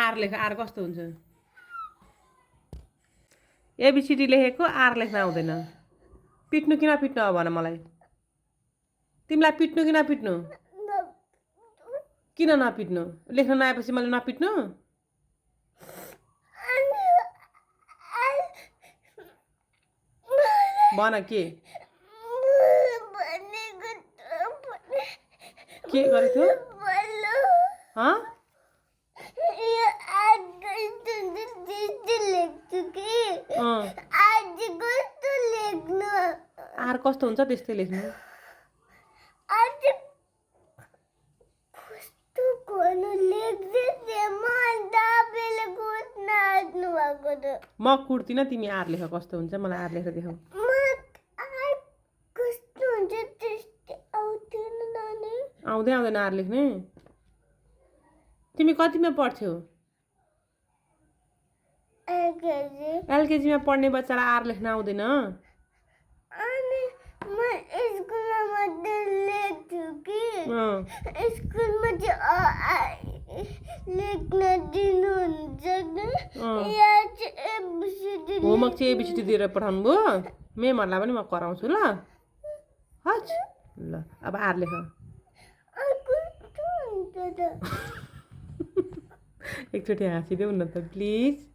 are लेख are कस्तो हुन्छ एबिसिडी लेखेको आर लेख्न आउँदैन पिट्नु किन पिट्नु अब भन मलाई तिमीलाई पिट्नु कि नपिट्नु किन नपिट्नु लेख्न नआएपछि मैले नपिट्नु भन के गरेको थियो आर कस्तो हुन्छ त्यस्तै लेख्नु म कुर्दिनँ तिमी आर लेख कस्तो हुन्छ मलाई आर लेखेर देखाऊ आउँदै आउँदैन आर लेख्ने तिमी कतिमा पढ्थ्यौ एलकेजीमा पढ्ने बच्चालाई आर लेख्न आउँदैन होमवर्क चाहिँ एबिसिडी दिएर पठाउनु भयो मेमहरूलाई पनि म कराउँछु ल हस् ल अब आर लेख एकचोटि हाँसिदेऊ न त प्लिज